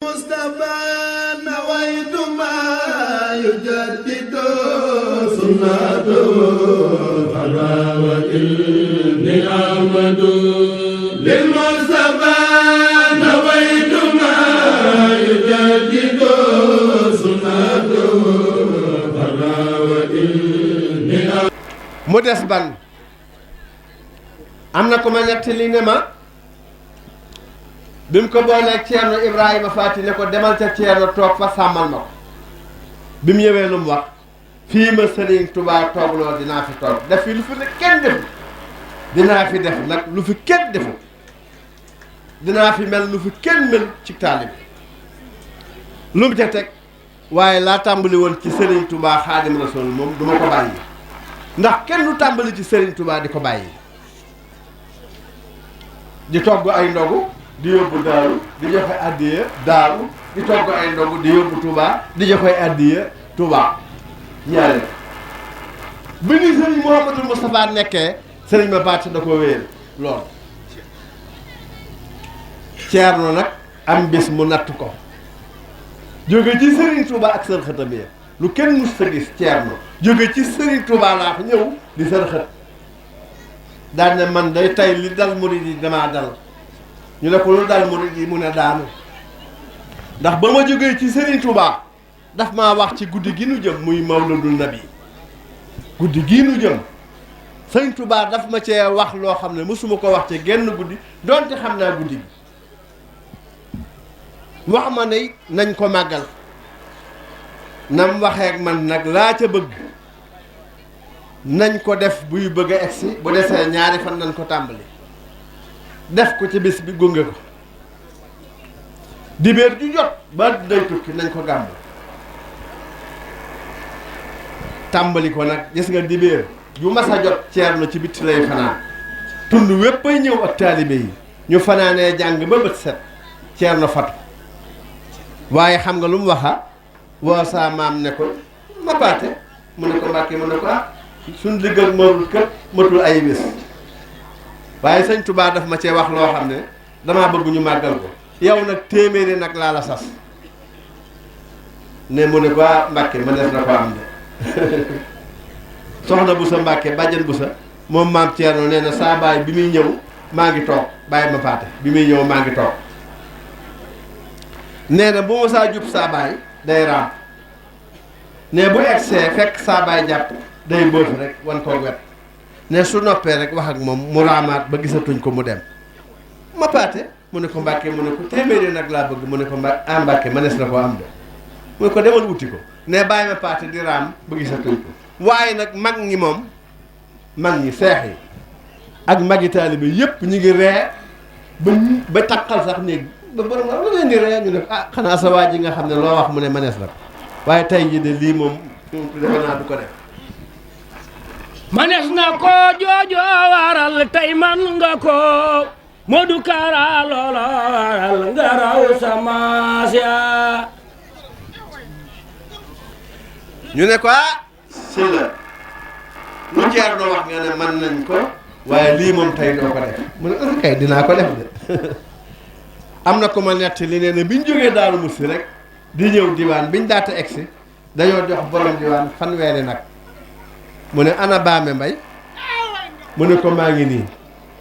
مصطفى نويت ما يجدد سنته فراوة إني أحمد للمصطفى نويت ما يجدد سنته فراوة إني أحمد mu des ban am na ko ma nettali ne ma bi mu ko booleeg Ceerno Ibrahima Faati ne ko demal ca Ceerno toog fa sàmmal ma ko bi mu ñëwee lu mu wax fii ma Sëriñ Tuubaa toogloo dinaa fi toog def fi lu fi ne kenn defu dinaa fi def nag lu fi kenn defu dinaa fi mel lu fi kenn mel ci taalib lu mu ca teg waaye laa tàmbali woon ci Sëriñ Tuubaa Xaadim Rasuul moom duma ko bàyyi ndax kenn du tàmbali ci Sëriñ Tuubaa di ko bàyyi di togg ay ndogu di yóbbu daaru di joxe addiya daaru di togg ay ndogu di yóbbu Touba di joxe addiya Touba ñaare bi ni sëriñ Mouhamadou Moustapha nekkee sëriñ ma baat da ko wéer lool Ceerno nag am bis mu natt ko jóge ci sëriñ Touba ak sër xëtam yi lu kenn mus sa gis Ceerno jóge ci sëriñ Touba laa fa ñëw di sër xët daan ne man day tey li dal murid yi damaa dal ñu ne ko lu dal murid yi mu ne daanu ndax ba ma jógee ci Serigne Touba daf maa wax ci guddi gi nu jëm muy mawludul nabi guddi gii nu jëm Serigne Touba daf ma cee wax loo xam ne mësuma ko wax ci genn guddi donte xam naa guddi gi wax ma ne nañ ko màggal nam waxee ak man nag laa ca bëgg nañ ko def buy bëgg a egsi bu desee ñaari fan nañ ko tàmbali def ko ci bis bi gunge ko dibéer ju jot ba day tukki nañ ko gàmb tàmbali ko nag gis nga dibéer ju mas a jot Ceerno ci bitti lay fanaan tund wépp ay ñëw ak taalibe yi ñu fanaanee jàng ba bët set Ceerno fatu waaye xam nga lu mu waxa woo saa maam ne ko ma paate mu ne ko Mbàkke mu ne ko suñ liggal marul kët matul ay bés waaye sëñ Touba daf ma cee wax loo xam ne damaa bëgg ñu màggal ko yow nag téeméeri nag laa la sas ne mu ne ko Mbàkke ma des na ko am de soxna bu sa Mbàkke bàjjan bu sa moom maam Ceerno nee na saa baay bi muy ñëw maa ngi toog bàyyi ma paate bi muy ñëw maa ngi toog nee na bu ma saa jub saa baay day raam ne bu egsee fekk saa baay jàpp day boof rek wan koo wet ne su noppee rek wax ak moom mu raamaat ba gisatuñ ko mu dem ma paate mu ne ko Mbàkke mu ne ko téeméeri nag laa bëgg mu ne ko Mbàkke mënees na ko am de mu ne ko demal wuti ko ne bàyyi ma paate di raam ba gisatuñ ko waaye nag mag ñi moom mag ñi seex yi ak magi taalibe yépp ñu ngi ree ba takkal sax néeg ba borom la leen di ree ñu ne xanaa sa waa ji nga xam ne loo wax mu ne mënees na ko waaye tey jii de lii moom defe naa du ko def manes na ko joojo waral tey man nga ko Modou Kara loola waral nga raw sama sia ñu ne ko si la lu Ceerno wax nga ne man nañ ko waaye lii moom tey doo ko def mu ne kay dinaa ko def de am na ko ma nett li nee na biñ jógee Daaru Musti rek di ñëw diwaan biñ daata egsi dañoo jox borom diwaan fanweeri nag mu ne ana Baame Mbay mu ne ko maa ngi nii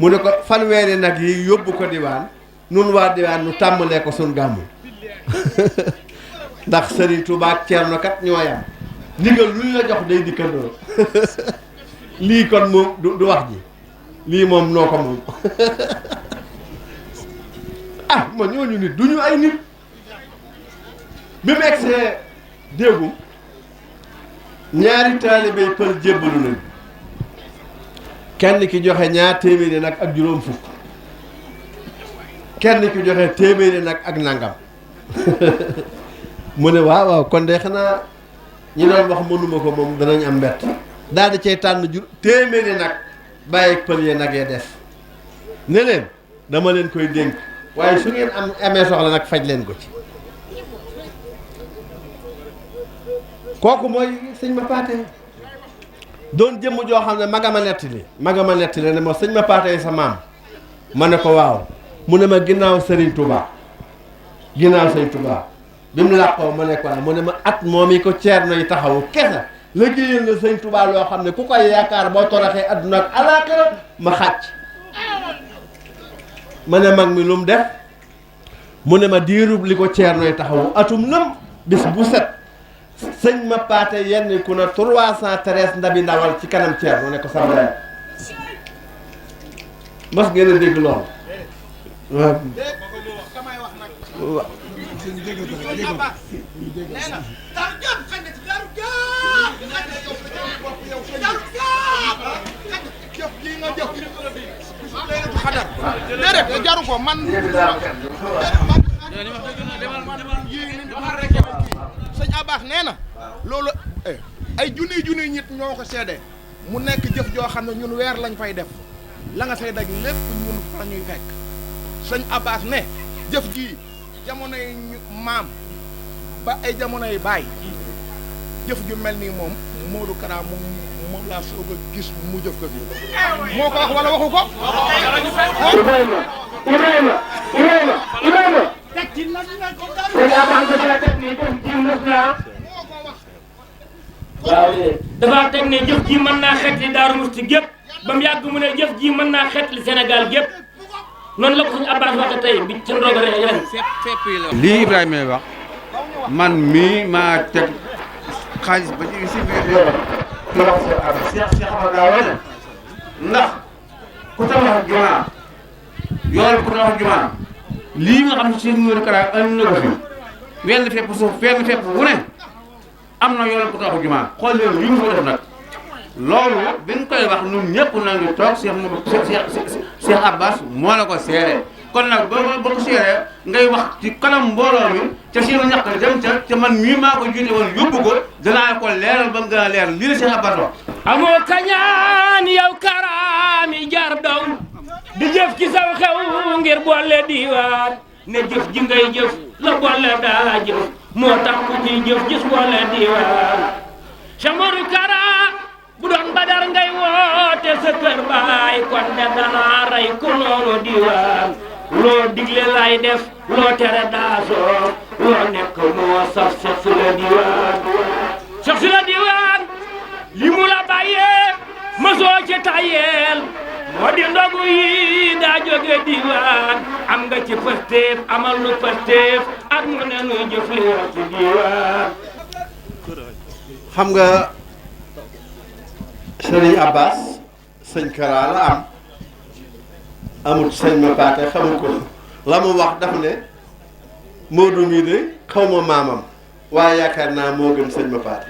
mu ne ko fanweeri nag yi yóbbu ko diwaan nun waa diwaan nu tàmbalee ko sun gàmmu ndax Sëriñ Tuubaa ak Ceerno kat ñoo yam ndigal lu ñu la jox day dikkandoo lii kon moom du wax ji lii moom noo ko moom ah ma ñooñu nit du ñu ay nit bi mu egsee déggum ñaari taalibey pël jébbalu nañ kenn ki joxe ñaar téeméeri nag ak juróom fukk kenn ki joxe téeméeri nag ak nangam mu ne waaw kon de xanaa ñi doon wax mënuma ko moom danañ am mbett daal di cay tànn téeméeri nag bàyyi pël yee nag yee des ne leen dama leen koy dénk waaye su ngeen amee soxla nag faj leen ko ci kooku mooy sëñ ma paate doon jëmm joo xam ne magama nettali ne ma sëñ ma paate sa maam ma ne ko waaw mu ne ma ginnaaw Serigne Touba ginnaaw sëñ Tuubaa bi mu làqoo ma ne ko mu ne ma at moom yi ko Ceerno yi taxawu kese liggéeyal na sëñ Tuubaa loo xam ne ku koy yaakaar boo toroxee adduna ak alaaxira ma xàcc. ma ne mag mi lu mu def mu ne ma diirub li ko Ceerno yi taxawu atum lëm bis bu set sëñ ma paate yenn ku na 313 ndabi ndawal ci kanam Ceerno ne ko sa mbay mas ngeen a dégg lool waaw déedéet jaru ko man sëñ Abass nee na loolu ay junniy nit ñoo ko seede mu nekk jëf joo xam ne ñun weer lañ fay def la nga say daj lépp ñun fa ñuy fekk sëñ Abass ne jëf ji jamonoy maam ba ay jamonoy baay jëf ju mel nii moom Modou Kara moom laa soog a gis mu jëf ko fi moo ko wax wala waxu ko Ibrahima teg ci nag sëñ Abass dafa teg ni jëf ji mës naa waaw dafa teg ne jëf ji mën naa xeetli Daaru Musti gépp ba mu yàgg mu ne jëf ji mën naa xeetli Sénégal gépp noonu la ko sëñ Abass waxe tey bi ca ndogu ren lii Ibrahima wax man mii maa teg xaalis ba ci si biir Cheikh Amadou wane ndax ku tabax jumaa yool ku tabax jumaa lii nga xam ne Cheikh Modou Kara andi na ko fi wenn fepp suuf fenn fepp wu ne am na yool ku tabax jumaa xool leen li mu fa def nag loolu bi nga koy wax ñun ñëpp nañu toog Cheikh Abass moo la ko seere kon nag ba ko seeree ngay wax ci kanam mbooloo mi ca seen ñàkk dem ca man mii maa ko jiite woon yóbbu ko danaa ko leeral ba mu gën a leer lii la Cheikh Abass wax amoo kañaan yow karaami jar daw di jëf ci saw xew ngir boole diwaan ne jëf ji ngay jëf la boole daa jëf moo tax ku ci jëf gis boole diwaan Cheikh Modou Kara bu doon Badar ngay woote sa kër baay kon de danaa rey ku noonu diwaan loo digle lay def loo tere daasoo loo nekk moo saf Cheikh si la diwaan Cheikh si la diwaan li mu la bàyyee mosoo ci tayeel moo di ndogu yi daa jóge diwaan am nga ci pëstéef amal nu pëstéef ak mu ne nu jëf li wax ci diwaan xam nga sëriñ Abass sëñ Kara la am amut sëñ ma paate xamu ko la mu wax daf ne Modou mii de xaw ma maamam waaye yaakaar naa moo gën sëñ ma paate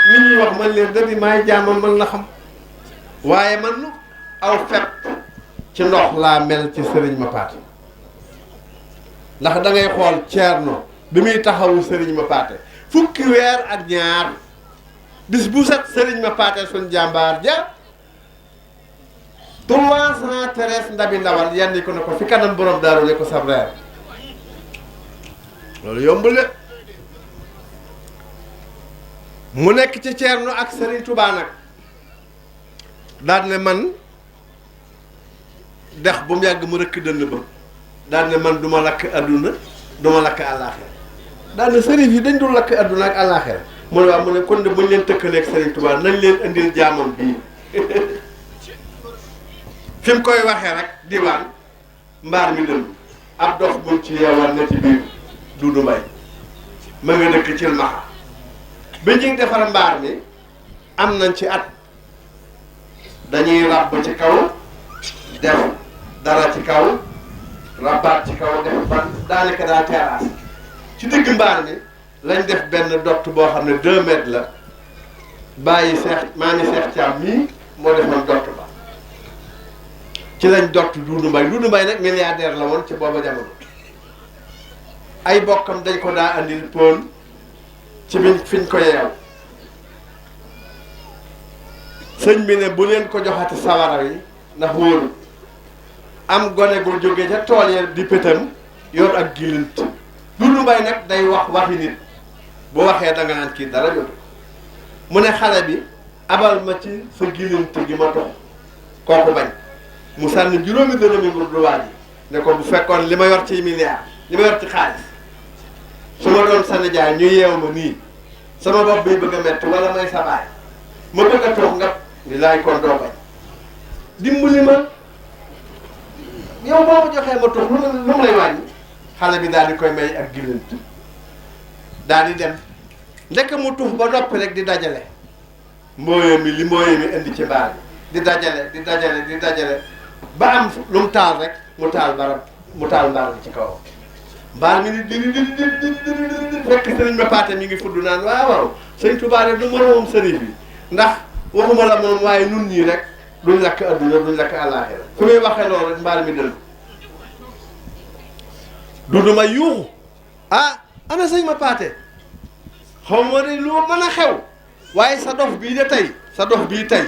nit ñuy wax man leen da di maay jaamam man la xam waaye man aw fepp ci ndox laa mel ci sëriñ ma paate ndax da ngay xool Ceerno bi muy taxawu sëriñ ma paate fukki weer ak ñaar bis bu set sëriñ ma paate suñ jàmbaar ja 313 ndabi ndawal yenn ko ne ko fi kanam borom daaru ne ko sab reer loolu yombul de mu nekk ci Ceerno ak Sëriñ Tuubaa nag daal ne man dex bu mu yàgg mu rëkk dënn ba daal ne man duma lakk adduna duma lakk àllaaxira daal ne sëriñ yi dañ dul lakk adduna ak àllaaxira mu ne waaw mu ne kon de buñ leen tëkkaleeg Sëriñ Tuubaa nañ leen indil jaamam bii fi mu koy waxee rek diwaan mbaar mi dënd ab dof buñ ci yeewal na ci biir Duudu Mbay ma nga dëkk ci Maxa bi ñu defar mbaar mi am nañ ci at dañuy ràbb ci kaw def dara ci kaw rabbaat ci kaw def ban daanaka daa terrasse ci digg mbaar mi lañ def benn dott boo xam ne 2 mètres la bàyyi seex maa ngi seex caam mii moo defoon dott ba ci lañ dott Duudu Mbay nag milliardaire la woon ci booba jamono ay bokkam dañ ko daa andil pône ci biñ fiñ ko yeew sëñ bi ne bu leen ko joxati sawara yi ndax wóoru am gone gu jóge ca tool ya di pëtam yor ak gilint Duudu Mbay nag day wax waxi nit bu waxee da nga naan kii dara jotu mu ne xale bi abal ma ci sa gilint gi ma dox kooku bañ mu sànni juróomi dërëmi mbur du waaj ne ko bu fekkoon li ma yor ci milliard li ma yor ci xaalis su ma doon sa nijaay ñu yeew ma nii sama bopp bi bëgg a metti wala may sa baay ma bëgg a toog nga li laay kon doo bañ dimbali ma yow boo ma joxee ma toog lu mu lay wàññi xale bi daal di koy may ak gillant daal di dem ndekk mu tux ba noppi rek di dajale mbooye mi li mbooye mi indi ci mbaar bi di dajale ba am lu mu taal rek mu taal mbaar bi ci kaw mbaar mi di fekk sëriñ ma paate mi ngi fudd naan waaw sëñ Tuubaa de du moroomam sëriñ bi ndax waxuma la moom waaye nun ñii rek duñ lakk adduna duñ lakk àllaaxira fu muy waxee loolu rek mbaar mi dëll du ma yuuxu ana sëñ ma paate xaw ma de lu mën a xew waaye sa dof bii de tey sa dof bii tey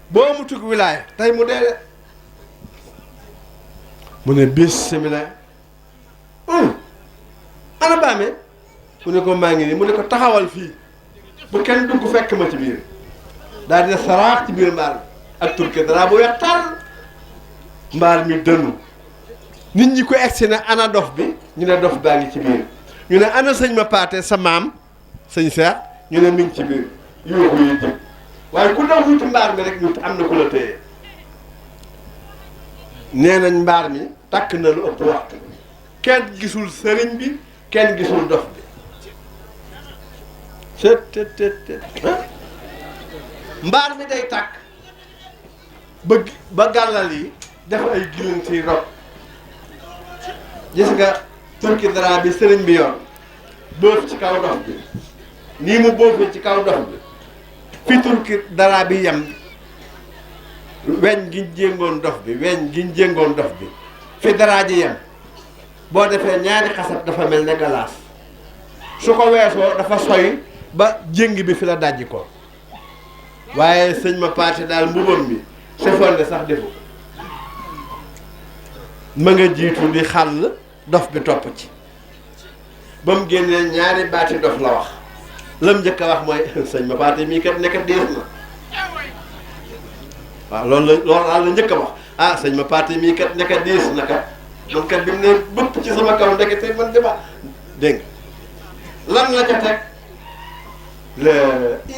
boo mu tugg wilaaya tey mu dee de mu ne bismillah ana baame mu ne ko maa ngi nii mu ne ko taxawal fii bu kenn dugg fekk ma ci biir daal dina saraax ci biir mbaar mi ak turke dara bu weex tar mbaar mi dënnu nit ñi ko egsi ne ana dof bi ñu ne dof baa ngi ci biir ñu ne ana sëñ ma paate sa maam sëñ Seex ñu ne mi ngi ci biir yuuxu yi jëm waaye ku daw wuti mbaar mi rek ñu am na ku la téye nee nañ mbaar mi takk na lu ëpp waxtu kenn gisul sëriñ bi kenn gisul dof bi mbaar mi day tàkk ba gàllal yi def ay gilant yi rob gis nga turki dara bi sëriñ bi yor boof ci kaw dof bi nii mu boofee ci kaw dof bi fi turki dara bi yem weñ gi jéngoon dof bi fi dara ji yem boo defee ñaari xasab dafa mel ne galaas su ko weesoo dafa soy ba jéng bi fi la dajji ko waaye sëñ ma paate daal mbubam mi sefonde sax defu ma nga jiitu di xàll dof bi topp ci ba mu génnee ñaari baati dof la wax lam njëkk a wax mooy sëñ ma paate mii kat nekkat diis na waaw loolu la njëkk a wax sëñ ma paate mii kat nekkat diis na kat man kat bi mu ne bëpp ci sama kaw ndekete man dema dégg nga lan la ca teg la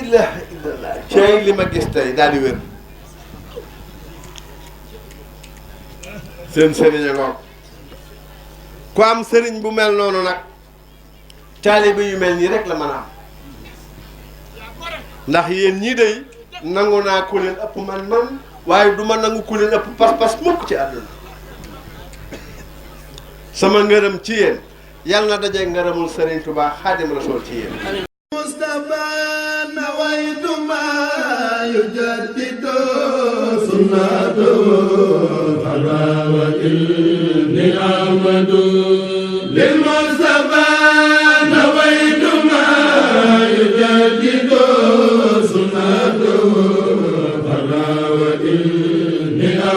ilaha illallah cey li ma gis tey daal di wér seen sëriñ a ngoog ku am sëriñ bu mel noonu nag taalibe yu mel nii rek la mën a am ndax yéen ñii day nangu naa ku leen ëpp man waaye du ma nangu ku leen ëpp pas-pas mukk ci àdduna sama ngërëm ci yéen yàlla na daje ngërëmul Sëriñ Tuubaa Xaadim Rasuul ci yéen Mustafa nawaytu ma yujaddidu sunnatu fala wa inni amadu lil